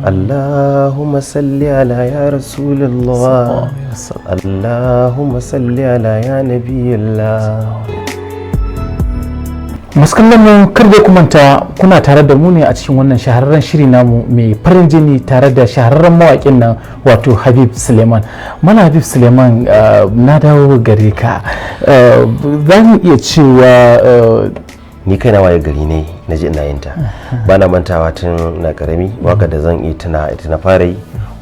Allahumma salli ala ya Rasulullah, Allahumma salli ala ya Nabiyullah. Masu kallon mu, kar dai ku manta kuna tare da mu ne a cikin wannan shahararren shiri namu mai farin jini, tare da shahararren mawaƙin nan, wato Habib Suleiman. Mana Habib Suleiman, na dawo gare ka. Za mu iya cewa Ni kai na waye gari ne na ji ina yin ta, ba na mantawa. Tun na karami, waka da zan yi tuna ita na fara yi,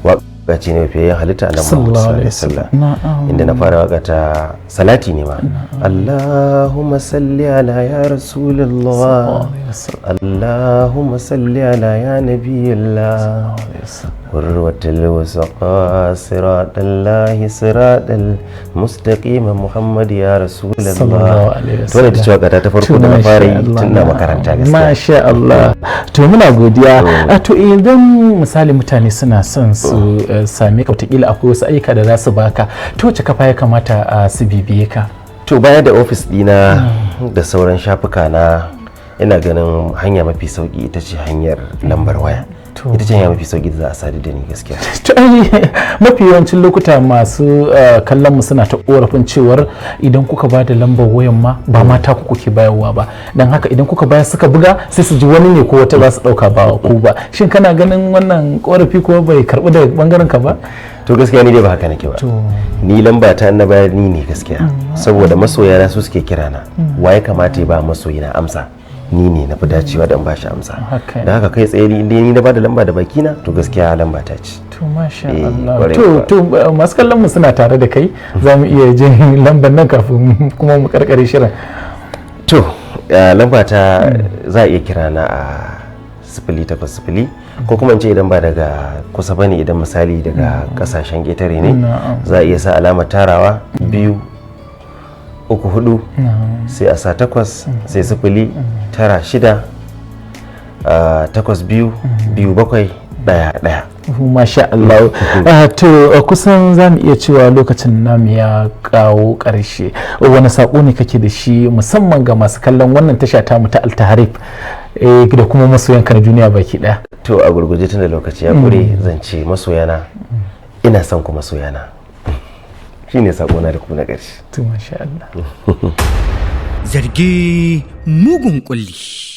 waka ce ne fiye halitta Annabi Muhammad Sallallahu alaihi sallallahu alaihi wasallam. Inda na fara waka ta salati ne ma, Allahumma salli ala ya Rasulullah, Allahumma salli ala ya Nabiyullah, عروة الوثقى، صراط الله، صراط المستقيم، محمد يا رسول الله. Sallallahu alaihi To, wannan ita ce waƙata ta farko da na fara yi tun na makaranta gaskiya. Masha Allah. To, muna godiya. To, idan misali mutane suna son su same ka, wataƙila akwai wasu ayyuka da za su baka, to wace kafa ya kamata su bibiye ka? To, baya da ofis dina da sauran shafuka na, ina ganin hanya mafi sauki ita ce hanyar lambar waya. Ita ce hanya mafi sauki da za a sadu da ni gaskiya. To, ai mafi yawancin lokuta masu kallon mu suna ta korafin cewar idan kuka ba da lambar wayan ma, ba mata ku kuke bayarwa ba, don haka idan kuka bayar suka buga, sai su ji wani ne ko wata za su dauka ba ku ba. Shin kana ganin wannan korafi ko bai karbi daga bangaren ka ba? To, gaskiya ni dai ba haka nake ba. Ni lamba ta na bayar ni ne gaskiya, saboda masoyana su suke kira na. Waye kamata ya ba masoyina amsa? Ni ne na fi dacewa da in ba shi amsa. Da haka kai tsaye ni ni na bada lamba da bakina, to gaskiya lamba ta ce. To, masha Eh, Allah. kwarai To, kuwa. to, masu kallon mu suna tare da kai, za mu iya jin lambar nan kafin kuma mu karkare shirin. To, lamba ta za a iya kira na a 080, ko kuma in ce idan ba daga kusa bane, idan misali daga kasashen ƙetare ne, za a iya sa alamar tarawa 234, sai a sa 8, sai 0 9 6 8 2 2 7 1 1. Masha Allah. To, kusan za mu iya cewa lokacin namu ya kawo ƙarshe. Wani saƙo ne kake da shi musamman ga masu kallon wannan tasha tamu ta Altaharif da kuma masoyanka na duniya baki ɗaya? To, a gurguje, tun da lokaci ya kure, zan ce masoyana, ina son ku masoyana. Shine sakona da ku na ƙarshe. To, masha Allah. Zarge mugun kulli.